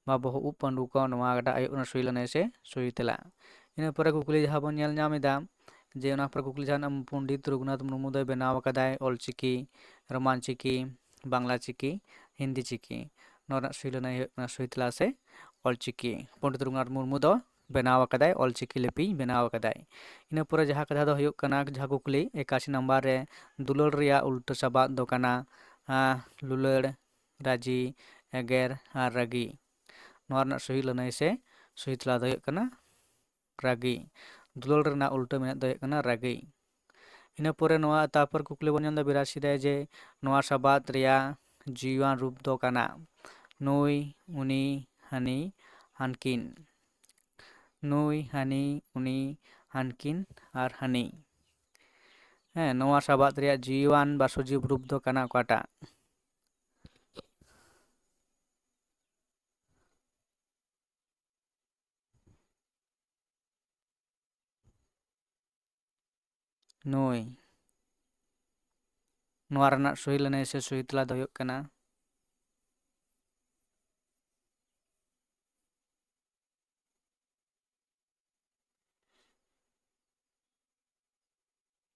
ᱵᱟ ᱵᱚᱦᱚᱜ ᱩᱵ ᱯᱟᱺᱰᱩ ᱠᱚ, ᱱᱚᱣᱟ ᱜᱟᱰᱟ ᱦᱩᱭᱩᱜ ᱠᱟᱱᱟ ᱥᱩᱭ ᱞᱟᱹᱱᱟᱹᱭ ᱥᱮ ᱥᱩᱭ ᱛᱮᱞᱟ᱾ ᱤᱱᱟᱹ ᱯᱚᱨᱮ ᱠᱩᱠᱞᱤ ᱡᱟᱦᱟᱸ ᱵᱚᱱ ᱧᱮᱞ ᱧᱟᱢ ᱮᱫᱟ, ᱡᱮ ᱚᱱᱟ ᱯᱚᱨᱮ ᱠᱩᱠᱞᱤ ᱡᱟᱦᱟᱸ ᱯᱚᱱᱰᱤᱛ ᱨᱚᱜᱷᱩᱱᱟᱛᱷ ᱢᱩᱨᱢᱩ ᱫᱚᱭ ᱵᱮᱱᱟᱣ ᱟᱠᱟᱫᱟᱭ ᱚᱞᱪᱤᱠᱤ, ᱨᱳᱢᱟᱱ ᱪᱤᱠᱤ, ᱵᱟᱝᱞᱟ ᱪᱤᱠᱤ, ᱦᱤᱱᱫᱤ ᱪᱤᱠᱤ, ᱱᱚᱣᱟ ᱨᱮᱱᱟᱜ ᱥᱩᱭ ᱞᱟᱹᱱᱟᱹᱭ ᱦᱩᱭᱩᱜ ᱠᱟᱱᱟ ᱥᱩᱭ ᱛᱮᱞᱟ ᱥᱮ ᱚᱞᱪᱤᱠᱤ᱾ ᱯᱚᱱᱰᱤᱛ ᱨᱚᱜᱷᱩᱱᱟᱛᱷ ᱢᱩᱨᱢᱩ ᱫᱚ ᱵᱮᱱᱟᱣ ᱟᱠᱟᱫᱟᱭ ᱚᱞᱪᱤᱠᱤ ᱞᱤᱯᱤ ᱵᱮᱱᱟᱣ ᱟᱠᱟᱫᱟᱭ᱾ ᱤᱱᱟᱹ ᱯᱚᱨᱮ ᱡᱟᱦᱟᱸ ᱠᱟᱛᱷᱟ ᱫᱚ ᱦᱩᱭᱩᱜ ᱠᱟᱱᱟ, ᱡᱟᱦᱟᱸ ᱠᱩᱠᱞᱤ ᱮᱠᱟᱥᱤ ᱱᱟᱢᱵᱟᱨ ᱨᱮ, ᱫᱩᱞᱟᱹᱲ ᱨᱮᱭᱟᱜ ᱩᱞᱴᱟᱹ ᱥᱟᱵᱟᱫ ᱫᱚ ᱠᱟᱱᱟ, ᱟᱸ, ᱞᱩᱞᱟᱹᱲ, ᱨᱟᱹᱡᱤ, ᱮᱜᱮᱨ ᱟᱨ ᱨᱟᱹᱜᱤ᱾ ᱱᱚᱣᱟ ᱨᱮᱱᱟᱜ ᱥᱚᱦᱤ ᱞᱟᱹᱱᱟᱹᱭ ᱥᱮ ᱥᱚᱦᱤ ᱛᱮᱞᱟ ᱫᱚ ᱦᱩᱭᱩᱜ ᱠᱟᱱᱟ ᱨᱟᱹᱜᱤ᱾ ᱫᱩᱞᱟᱹᱲ ᱨᱮᱱᱟᱜ ᱩᱞᱴᱟᱹ ᱢᱮᱱᱮᱫ ᱫᱚ ᱦᱩᱭᱩᱜ ᱠᱟᱱᱟ ᱨᱟᱹᱜᱤ᱾ ᱤᱱᱟᱹ ᱯᱚᱨᱮ ᱱᱚᱣᱟ ᱛᱟᱨᱯᱚᱨ ᱠᱩᱠᱞᱤ ᱵᱚᱱ ᱧᱮᱞ ᱮᱫᱟ ᱵᱤᱨᱟᱥᱤ ᱨᱮ, ᱡᱮ ᱱᱚᱣᱟ ᱥᱟᱵᱟᱫ ᱨᱮᱭᱟᱜ ᱡᱤᱣᱤᱣᱟᱱ ᱨᱩᱯ ᱫᱚ ᱠᱟᱱᱟ ᱱᱩᱭ, ᱩᱱᱤ, ᱦᱟᱹᱱᱤ, ᱦᱟᱱᱠᱤᱱ᱾ ᱱᱩᱭ, ᱦᱟᱹᱱᱤ, ᱩᱱᱤ, ᱦᱟᱱᱠᱤᱱ ᱟᱨ ᱦᱟᱹᱱᱤ᱾ ᱦᱮᱸ, ᱱᱚᱣᱟ ᱥᱟᱵᱟᱫ ᱨᱮᱭᱟᱜ ᱡᱤᱣᱤᱣᱟᱱ ᱵᱟ ᱥᱚᱡᱤᱵ ᱨᱩᱯ ᱫᱚ ᱠᱟᱱᱟ ᱚᱠᱟᱴᱟᱜ? ᱱᱩᱭ᱾ ᱱᱚᱣᱟ ᱨᱮᱱᱟᱜ ᱥᱚᱦᱤ ᱞᱟᱹᱱᱟᱹᱭ ᱥᱮ ᱥᱚᱦᱤ ᱛᱮᱞᱟ ᱫᱚ ᱦᱩᱭᱩᱜ ᱠᱟᱱᱟ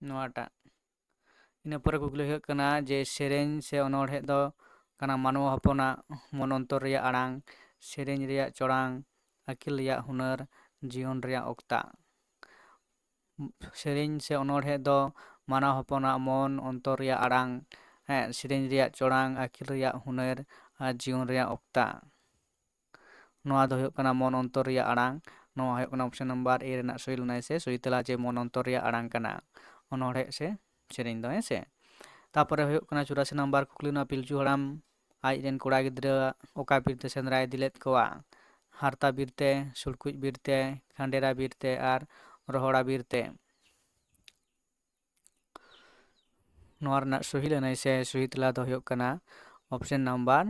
ᱱᱚᱣᱟᱴᱟᱜ᱾ ᱤᱱᱟᱹ ᱯᱚᱨᱮ ᱠᱩᱠᱞᱤ ᱦᱩᱭᱩᱜ ᱠᱟᱱᱟ ᱡᱮ ᱥᱮᱨᱮᱧ ᱥᱮ ᱚᱱᱚᱬᱦᱮ ᱫᱚ ᱠᱟᱱᱟ ᱢᱟᱱᱣᱟ ᱦᱚᱯᱚᱱᱟᱜ ᱢᱚᱱ ᱚᱱᱛᱚᱨ ᱨᱮᱭᱟᱜ ᱟᱲᱟᱝ, ᱥᱮᱨᱮᱧ ᱨᱮᱭᱟᱜ ᱪᱚᱲᱟᱝ, ᱟᱹᱠᱤᱞ ᱨᱮᱭᱟᱜ ᱦᱩᱱᱟᱹᱨ, ᱡᱤᱭᱚᱱ ᱨᱮᱭᱟᱜ ᱚᱠᱛᱟ᱾ ᱥᱮᱨᱮᱧ ᱥᱮ ᱚᱱᱚᱬᱦᱮ ᱫᱚ ᱢᱟᱱᱣᱟ ᱦᱚᱯᱚᱱᱟᱜ ᱢᱚᱱ ᱚᱱᱛᱚᱨ ᱨᱮᱭᱟᱜ ᱟᱲᱟᱝ, ᱦᱮᱸ, ᱥᱮᱨᱮᱧ ᱨᱮᱭᱟᱜ ᱪᱚᱲᱟᱝ, ᱟᱹᱠᱤᱞ ᱨᱮᱭᱟᱜ ᱦᱩᱱᱟᱹᱨ ᱟᱨ ᱡᱤᱭᱚᱱ ᱨᱮᱭᱟᱜ ᱚᱠᱛᱟ᱾ ᱱᱚᱣᱟ ᱫᱚ ᱦᱩᱭᱩᱜ ᱠᱟᱱᱟ ᱢᱚᱱ ᱚᱱᱛᱚᱨ ᱨᱮᱭᱟᱜ ᱟᱲᱟᱝ᱾ ᱱᱚᱣᱟ ᱦᱩᱭᱩᱜ ᱠᱟᱱᱟ option number A ᱨᱮᱱᱟᱜ ᱥᱚᱦᱤ ᱞᱟᱹᱱᱟᱹᱭ ᱥᱮ ᱥᱚᱦᱤ ᱛᱮᱞᱟ, ᱡᱮ ᱢᱚᱱ ᱚᱱᱛᱚᱨ ᱨᱮᱭᱟᱜ ᱟᱲᱟᱝ ᱠᱟᱱᱟ ᱚᱱᱚᱬᱦᱮ ᱥᱮ ᱥᱮᱨᱮᱧ ᱫᱚ, ᱦᱮᱸ ᱥᱮ᱾ ᱛᱟᱯᱚᱨᱮ ᱦᱩᱭᱩᱜ ᱠᱟᱱᱟ ᱪᱩᱨᱟᱥᱤ ᱱᱟᱢᱵᱟᱨ ᱠᱩᱠᱞᱤ ᱨᱮᱱᱟᱜ, ᱯᱤᱞᱪᱩ ᱦᱟᱲᱟᱢ ᱟᱡ ᱨᱮᱱ ᱠᱚᱲᱟ ᱜᱤᱫᱽᱨᱟᱹ ᱚᱠᱟ ᱵᱤᱨ ᱛᱮ ᱥᱮᱸᱫᱽᱨᱟᱭ ᱤᱫᱤ ᱞᱮᱫ ᱠᱚᱣᱟ? ᱦᱟᱨᱛᱟ ᱵᱤᱨ ᱛᱮ, ᱥᱩᱲᱠᱩᱡ ᱵᱤᱨ ᱛᱮ, ᱠᱷᱟᱸᱰᱮᱨᱟ ᱵᱤᱨ ᱛᱮ ᱟᱨ ᱨᱚᱦᱚᱲᱟ ᱵᱤᱨ ᱛᱮ᱾ ᱱᱚᱣᱟ ᱨᱮᱱᱟᱜ ᱥᱚᱦᱤ ᱞᱟᱹᱱᱟᱹᱭ ᱥᱮ ᱥᱚᱦᱤ ᱛᱮᱞᱟ ᱫᱚ ᱦᱩᱭᱩᱜ ᱠᱟᱱᱟ option number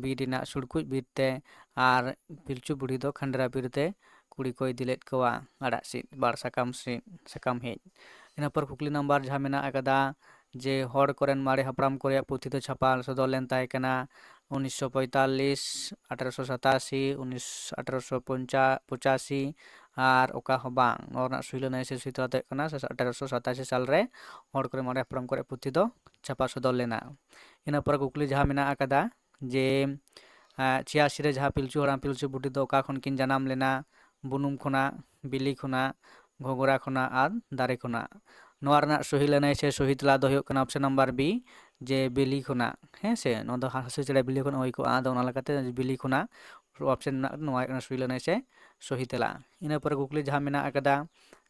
B ᱨᱮᱱᱟᱜ ᱥᱩᱲᱠᱩᱡ ᱵᱤᱨ ᱛᱮ᱾ ᱟᱨ ᱯᱤᱞᱪᱩ ᱵᱩᱲᱦᱤ ᱫᱚ ᱠᱷᱟᱸᱰᱨᱟ ᱵᱤᱨ ᱛᱮ ᱠᱩᱲᱤ ᱠᱚ ᱤᱫᱤ ᱞᱮᱫ ᱠᱚᱣᱟ ᱟᱲᱟᱜ ᱥᱤᱫ ᱵᱟᱲ ᱥᱟᱠᱟᱢ ᱥᱤᱫ, ᱥᱟᱠᱟᱢ ᱦᱮᱡ᱾ ᱤᱱᱟᱹ ᱯᱚᱨ ᱠᱩᱠᱞᱤ ᱱᱟᱢᱵᱟᱨ ᱡᱟᱦᱟᱸ ᱢᱮᱱᱟᱜ ᱟᱠᱟᱫᱟ, ᱡᱮ ᱦᱚᱲ ᱠᱚᱨᱮᱱ ᱢᱟᱨᱮ ᱦᱟᱯᱲᱟᱢ ᱠᱚ ᱨᱮᱭᱟᱜ ᱯᱩᱛᱷᱤ ᱫᱚ ᱪᱷᱟᱯᱟ ᱥᱚᱫᱚᱨ ᱞᱮᱱ ᱛᱟᱦᱮᱸ ᱠᱟᱱᱟ ᱩᱱᱤᱥᱥᱚ ᱯᱚᱸᱭᱛᱟᱞᱞᱤᱥ, ᱟᱴᱷᱨᱚᱥᱚ ᱥᱟᱛᱟᱥᱤ, ᱩᱱᱤᱥ, ᱟᱴᱷᱨᱚᱥᱚ ᱯᱚᱸᱪᱟᱥᱤ, ᱟᱨ ᱚᱠᱟ ᱦᱚᱸ ᱵᱟᱝ᱾ ᱱᱚᱣᱟ ᱨᱮᱱᱟᱜ ᱥᱩᱦᱤ ᱞᱟᱹᱱᱟᱹᱭ ᱥᱮ ᱥᱩᱦᱤ ᱛᱮᱞᱟ ᱫᱚ ᱦᱩᱭᱩᱜ ᱠᱟᱱᱟ ᱟᱴᱷᱨᱚᱥᱚ ᱥᱟᱛᱟᱥᱤ ᱥᱟᱞ ᱨᱮ ᱦᱚᱲ ᱠᱚᱨᱮᱱ ᱢᱟᱨᱮ ᱦᱟᱯᱲᱟᱢ ᱠᱚ ᱨᱮᱭᱟᱜ ᱯᱩᱛᱷᱤ ᱫᱚ ᱪᱷᱟᱯᱟ ᱥᱚᱫᱚᱨ ᱞᱮᱱᱟ᱾ ᱤᱱᱟᱹ ᱯᱚᱨᱮ ᱠᱩᱠᱞᱤ ᱡᱟᱦᱟᱸ ᱢᱮᱱᱟᱜ ᱟᱠᱟᱫᱟ, ᱡᱮ ᱟᱸ, ᱪᱷᱤᱭᱟᱥᱤ ᱨᱮ ᱡᱟᱦᱟᱸ ᱯᱤᱞᱪᱩ ᱦᱟᱲᱟᱢ ᱯᱤᱞᱪᱩ ᱵᱩᱰᱷᱤ ᱫᱚ ᱚᱠᱟ ᱠᱷᱚᱱ ᱠᱤᱱ ᱡᱟᱱᱟᱢ ᱞᱮᱱᱟ? ᱵᱩᱱᱩᱢ ᱠᱷᱚᱱᱟᱜ, ᱵᱤᱞᱤ ᱠᱷᱚᱱᱟᱜ, ᱜᱷᱚᱜᱽᱨᱟ ᱠᱷᱚᱱᱟᱜ ᱟᱨ ᱫᱟᱨᱮ ᱠᱷᱚᱱᱟᱜ᱾ ᱱᱚᱣᱟ ᱨᱮᱱᱟᱜ ᱥᱚᱦᱤ ᱞᱟᱹᱱᱟᱹᱭ ᱥᱮ ᱥᱚᱦᱤ ᱛᱮᱞᱟ ᱫᱚ ᱦᱩᱭᱩᱜ ᱠᱟᱱᱟ option number B, ᱡᱮ ᱵᱤᱞᱤ ᱠᱷᱚᱱᱟᱜ, ᱦᱮᱸ ᱥᱮ, ᱱᱚᱣᱟ ᱫᱚ ᱦᱟᱸᱥ ᱦᱟᱹᱥᱤ ᱪᱮᱬᱮ ᱵᱤᱞᱤ ᱠᱷᱚᱱᱟᱜ ᱦᱩᱭ ᱠᱚᱜᱼᱟ, ᱟᱫᱚ ᱚᱱᱟ ᱞᱮᱠᱟᱛᱮ ᱵᱤᱞᱤ ᱠᱷᱚᱱᱟᱜ option ᱢᱮᱱᱟᱜ, ᱱᱚᱣᱟ ᱦᱩᱭᱩᱜ ᱠᱟᱱᱟ ᱥᱚᱦᱤ ᱞᱟᱹᱱᱟᱹᱭ ᱥᱮ ᱥᱚᱦᱤ ᱛᱮᱞᱟ᱾ ᱤᱱᱟᱹ ᱯᱚᱨᱮ ᱠᱩᱠᱞᱤ ᱡᱟᱦᱟᱸ ᱢᱮᱱᱟᱜ ᱟᱠᱟᱫᱟ,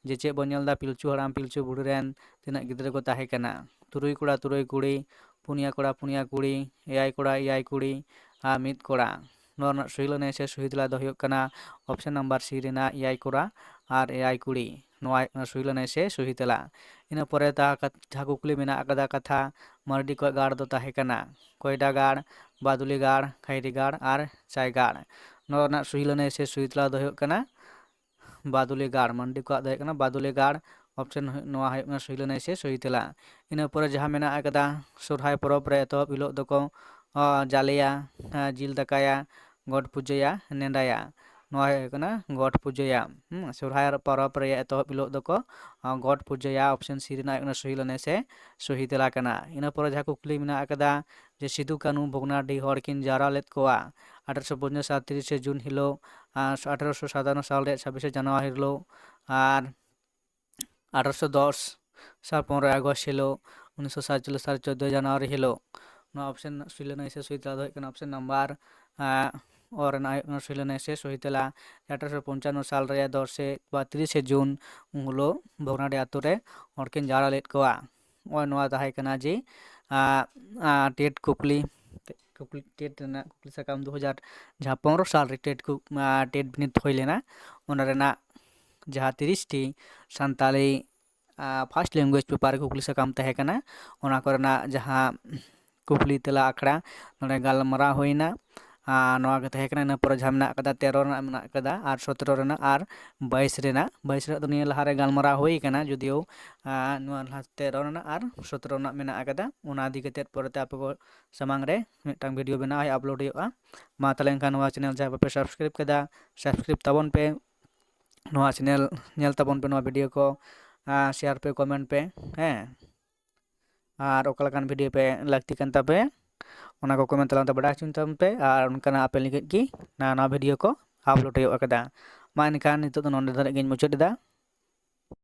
ᱡᱮ ᱪᱮᱫ ᱵᱚᱱ ᱧᱮᱞ ᱮᱫᱟ, ᱯᱤᱞᱪᱩ ᱦᱟᱲᱟᱢ ᱯᱤᱞᱪᱩ ᱵᱩᱲᱦᱤ ᱨᱮᱱ ᱛᱤᱱᱟᱹᱜ ᱜᱤᱫᱽᱨᱟᱹ ᱠᱚ ᱛᱟᱦᱮᱸ ᱠᱟᱱᱟ? ᱛᱩᱨᱩᱭ ᱠᱚᱲᱟ ᱛᱩᱨᱩᱭ ᱠᱩᱲᱤ, ᱯᱩᱱᱭᱟ ᱠᱚᱲᱟ ᱯᱩᱱᱭᱟ ᱠᱩᱲᱤ, ᱮᱭᱟᱭ ᱠᱚᱲᱟ ᱮᱭᱟᱭ ᱠᱩᱲᱤ ᱟᱨ ᱢᱤᱫ ᱠᱚᱲᱟ᱾ ᱱᱚᱣᱟ ᱨᱮᱱᱟᱜ ᱥᱚᱦᱤ ᱞᱟᱹᱱᱟᱹᱭ ᱥᱮ ᱥᱚᱦᱤ ᱛᱮᱞᱟ ᱫᱚ ᱦᱩᱭᱩᱜ ᱠᱟᱱᱟ option number C ᱨᱮᱱᱟᱜ ᱮᱭᱟᱭ ᱠᱚᱲᱟ ᱟᱨ ᱮᱭᱟᱭ ᱠᱩᱲᱤ᱾ ᱱᱚᱣᱟ ᱦᱩᱭᱩᱜ ᱠᱟᱱᱟ ᱥᱚᱦᱤ ᱞᱟᱹᱱᱟᱹᱭ ᱥᱮ ᱥᱚᱦᱤ ᱛᱮᱞᱟ᱾ ᱤᱱᱟᱹ ᱯᱚᱨᱮ ᱛᱟ-, ᱠᱟᱛ-, ᱡᱟᱦᱟᱸ ᱠᱩᱠᱞᱤ ᱢᱮᱱᱟᱜ ᱟᱠᱟᱫᱟ ᱠᱟᱛᱷᱟ, ᱢᱟᱹᱨᱰᱤ ᱠᱚᱣᱟᱜ ᱜᱟᱲ ᱫᱚ ᱛᱟᱦᱮᱸ ᱠᱟᱱᱟ ᱠᱚᱭᱰᱟ ᱜᱟᱲ, ᱵᱟᱫᱩᱞᱤ ᱜᱟᱲ, ᱠᱷᱟᱭᱨᱤ ᱜᱟᱲ ᱟᱨ ᱪᱟᱭ ᱜᱟᱲ᱾ ᱱᱚᱣᱟ ᱨᱮᱱᱟᱜ ᱥᱚᱦᱤ ᱞᱟᱹᱱᱟᱹᱭ ᱥᱮ ᱥᱚᱦᱤ ᱛᱮᱞᱟ ᱫᱚ ᱦᱩᱭᱩᱜ ᱠᱟᱱᱟ ᱵᱟᱫᱩᱞᱤ ᱜᱟᱲ᱾ ᱢᱟᱹᱨᱰᱤ ᱠᱚᱣᱟᱜ ᱫᱚ ᱦᱩᱭᱩᱜ ᱠᱟᱱᱟ ᱵᱟᱫᱩᱞᱤ ᱜᱟᱲ, option ᱦᱩᱭᱩᱜ, ᱱᱚᱣᱟ ᱦᱩᱭᱩᱜ ᱠᱟᱱᱟ ᱥᱚᱦᱤ ᱞᱟᱹᱱᱟᱹᱭ ᱥᱮ ᱥᱚᱦᱤ ᱛᱮᱞᱟ᱾ ᱤᱱᱟᱹ ᱯᱚᱨᱮ ᱡᱟᱦᱟᱸ ᱢᱮᱱᱟᱜ ᱟᱠᱟᱫᱟ, ᱥᱚᱨᱦᱟᱭ ᱯᱚᱨᱚᱵᱽ ᱨᱮ ᱮᱛᱚᱦᱚᱵ ᱦᱤᱞᱳᱜ ᱫᱚᱠᱚ, ᱚ, ᱡᱟᱞᱮᱭᱟ, ᱮ, ᱡᱤᱞ ᱫᱟᱠᱟᱭᱟ, ᱜᱚᱴ ᱯᱩᱡᱟᱹᱭᱟ, ᱱᱮᱰᱟᱭᱟ᱾ ᱱᱚᱣᱟ ᱦᱩᱭᱩᱜ ᱠᱟᱱᱟ ᱜᱚᱴ ᱯᱩᱡᱟᱹᱭᱟ᱾ ᱦᱩᱸ, ᱥᱚᱨᱦᱟᱭ ᱯᱚᱨᱚᱵᱽ ᱨᱮᱭᱟᱜ ᱮᱛᱚᱦᱚᱵ ᱦᱤᱞᱳᱜ ᱫᱚᱠᱚ, ᱟᱸ, ᱜᱚᱴ ᱯᱩᱡᱟᱹᱭᱟ᱾ ᱚᱯᱥᱮᱱ ᱥᱤ ᱨᱮᱱᱟᱜ ᱦᱩᱭᱩᱜ ᱠᱟᱱᱟ ᱥᱚᱦᱤ ᱞᱟᱹᱱᱟᱹᱭ ᱥᱮ ᱥᱚᱦᱤ ᱛᱮᱞᱟ ᱠᱟᱱᱟ᱾ ᱤᱱᱟᱹ ᱯᱚᱨᱮ ᱡᱟᱦᱟᱸ ᱠᱩᱠᱞᱤ ᱢᱮᱱᱟᱜ ᱟᱠᱟᱫᱟ ᱡᱮ ᱥᱤᱫᱩ ᱠᱟᱹᱱᱦᱩ ᱵᱷᱚᱜᱽᱱᱟᱰᱤ ᱦᱚᱲ ᱠᱤᱱ ᱡᱟᱣᱨᱟ ᱞᱮᱫ ᱠᱚᱣᱟ ᱟᱴᱷᱨᱚᱥᱚ ᱯᱚᱧᱪᱟᱥ ᱥᱟᱞ ᱛᱤᱨᱤᱥᱮ ᱡᱩᱱ ᱦᱤᱞᱳᱜ, ᱟᱨ ᱟᱴᱷᱨᱚᱥᱚ ᱥᱟᱛᱟᱱᱱᱚ ᱥᱟᱞ ᱨᱮᱭᱟᱜ ᱪᱷᱟᱵᱵᱤᱥᱮ ᱡᱟᱱᱩᱣᱟᱨᱤ ᱦᱤᱞᱳᱜ, ᱟᱨ ᱟᱴᱷᱨᱚᱥᱚ ᱫᱚᱥ ᱥᱟᱞ ᱯᱚᱱᱨᱚᱭ ᱟᱜᱚᱥᱴ ᱦᱤᱞᱳᱜ, ᱩᱱᱤᱥᱥᱚ ᱥᱟᱛᱪᱚᱞᱞᱤᱥ ᱥᱟᱞ ᱪᱳᱫᱽᱫᱳᱭ ᱡᱟᱱᱩᱣᱟᱨᱤ ᱦᱤᱞᱳᱜ᱾ ᱱᱚᱣᱟ ᱚᱯᱥᱮᱱ ᱥᱚᱦᱤ ᱞᱟᱹᱱᱟᱹᱭ ᱥᱮ ᱥᱚᱦᱤ ᱛᱮᱞᱟ ᱫᱚ ᱦᱩᱭᱩᱜ ᱠᱟᱱᱟ ᱚᱯᱥᱮᱱ ᱱᱟᱢᱵᱟᱨ, ᱟᱸ, ᱚ ᱨᱮᱱᱟᱜ ᱦᱩᱭᱩᱜ ᱠᱟᱱᱟ ᱥᱚᱦᱤ ᱞᱟᱹᱱᱟᱹᱭ ᱥᱮ ᱥᱚᱦᱤ ᱛᱮᱞᱟ᱾ ᱟᱴᱷᱨᱚᱥᱚ ᱯᱚᱧᱪᱟᱱᱱᱚ ᱥᱟᱞ ᱨᱮᱭᱟᱜ ᱫᱚᱥᱮ ᱵᱟ ᱛᱤᱨᱤᱥᱮ ᱡᱩᱱ ᱩᱱ ᱦᱤᱞᱳᱜ ᱵᱷᱚᱜᱽᱱᱟᱰᱤ ᱟᱛᱳ ᱨᱮ ᱦᱚᱲ ᱠᱤᱱ ᱡᱟᱣᱨᱟ ᱞᱮᱫ ᱠᱚᱣᱟ᱾ ᱱᱚᱜᱼᱚᱭ ᱱᱚᱣᱟ ᱛᱟᱦᱮᱸ ᱠᱟᱱᱟ ᱡᱮ, ᱟᱸ, ᱟᱸ, ᱴᱮᱴ ᱠᱩᱠᱞᱤ, ᱠᱩᱠᱞᱤ, ᱴᱮᱴ ᱨᱮᱱᱟᱜ ᱠᱩᱠᱞᱤ ᱥᱟᱠᱟᱢ ᱫᱩ ᱦᱟᱡᱟᱨ, ᱡᱟᱦᱟᱸ ᱯᱚᱱᱨᱚ ᱥᱟᱞ ᱨᱮ ᱴᱮᱴ ᱠᱩ-, ᱟᱸ, ᱴᱮᱴ ᱵᱤᱱᱤᱰ ᱦᱩᱭ ᱞᱮᱱᱟ, ᱚᱱᱟ ᱨᱮᱱᱟᱜ ᱡᱟᱦᱟᱸ ᱛᱤᱨᱤᱥ ᱴᱤ ᱥᱟᱱᱛᱟᱲᱤ, ᱟᱸ, first language paper ᱠᱩᱠᱞᱤ ᱥᱟᱠᱟᱢ ᱛᱟᱦᱮᱸ ᱠᱟᱱᱟ, ᱚᱱᱟ ᱠᱚᱨᱮᱱᱟᱜ ᱡᱟᱦᱟᱸ ᱠᱩᱠᱞᱤ ᱛᱮᱞᱟ ᱟᱠᱷᱲᱟ ᱱᱚᱰᱮ ᱜᱟᱞᱢᱟᱨᱟᱣ ᱦᱩᱭᱱᱟ᱾ ᱟᱨ ᱱᱚᱣᱟ ᱜᱮ ᱛᱟᱦᱮᱸ ᱠᱟᱱᱟ᱾ ᱤᱱᱟᱹ ᱯᱚᱨᱮ ᱡᱟᱦᱟᱸ ᱢᱮᱱᱟᱜ ᱟᱠᱟᱫᱟ, ᱛᱮᱨᱚ ᱨᱮᱱᱟᱜ ᱢᱮᱱᱟᱜ ᱟᱠᱟᱫᱟ ᱟᱨ ᱥᱚᱛᱨᱚ ᱨᱮᱱᱟᱜ ᱟᱨ ᱵᱟᱭᱤᱥ ᱨᱮᱱᱟᱜ᱾ ᱵᱟᱭᱤᱥ ᱨᱮᱱᱟᱜ ᱫᱚ ᱱᱤᱭᱟᱹ ᱞᱟᱦᱟᱨᱮ ᱜᱟᱞᱢᱟᱨᱟᱣ ᱦᱩᱭ ᱟᱠᱟᱱᱟ, ᱡᱩᱫᱤᱭᱳ, ᱟᱸ, ᱱᱚᱣᱟ ᱞᱟᱦᱟ ᱛᱮᱨᱚ ᱨᱮᱱᱟᱜ ᱟᱨ ᱥᱚᱛᱨᱚ ᱨᱮᱱᱟᱜ ᱢᱮᱱᱟᱜ ᱟᱠᱟᱫᱟ᱾ ᱚᱱᱟ ᱤᱫᱤ ᱠᱟᱛᱮᱫ ᱯᱚᱨᱮᱛᱮ ᱟᱯᱮ ᱠᱚ ᱥᱟᱢᱟᱝ ᱨᱮ ᱢᱤᱫᱴᱟᱝ video ᱵᱮᱱᱟᱣ ᱦᱩᱭᱩᱜᱼᱟ, upload ᱦᱩᱭᱩᱜᱼᱟ᱾ ᱢᱟ ᱛᱟᱦᱚᱞᱮ ᱮᱱᱠᱷᱟᱱ ᱱᱚᱣᱟ channel ᱡᱟᱦᱟᱸᱭ ᱵᱟᱯᱮ subscribe ᱠᱟᱫᱟ, subscribe ᱛᱟᱵᱚᱱ ᱯᱮ᱾ ᱱᱚᱣᱟ channel ᱧᱮᱞ ᱛᱟᱵᱚᱱ ᱯᱮ, ᱱᱚᱣᱟ video ᱠᱚ, ᱟᱸ, share ᱯᱮ, comment ᱯᱮ, ᱦᱮᱸ᱾ ᱟᱨ ᱚᱠᱟ ᱞᱮᱠᱟᱱ video ᱯᱮ ᱞᱟᱹᱠᱛᱤ ᱠᱟᱱ ᱛᱟᱯᱮ, ᱚᱱᱟ ᱠᱚ comment ᱛᱟᱞᱟᱛᱮ ᱵᱟᱰᱟᱭ ᱦᱚᱪᱚᱧ ᱛᱟᱵᱚᱱ ᱯᱮ᱾ ᱟᱨ ᱚᱱᱠᱟᱱᱟᱜ ᱟᱯᱮ ᱞᱟᱹᱜᱤᱫ ᱜᱮ ᱱᱟᱣᱟ ᱱᱟᱣᱟ video ᱠᱚ upload ᱦᱩᱭᱩᱜ ᱟᱠᱟᱫᱟ᱾ ᱢᱟ ᱮᱱᱠᱷᱟᱱ ᱱᱤᱛᱚᱜ ᱫᱚ ᱱᱚᱰᱮ ᱫᱷᱟᱹᱨᱤᱡ ᱜᱤᱧ ᱢᱩᱪᱟᱹᱫ ᱮᱫᱟ᱾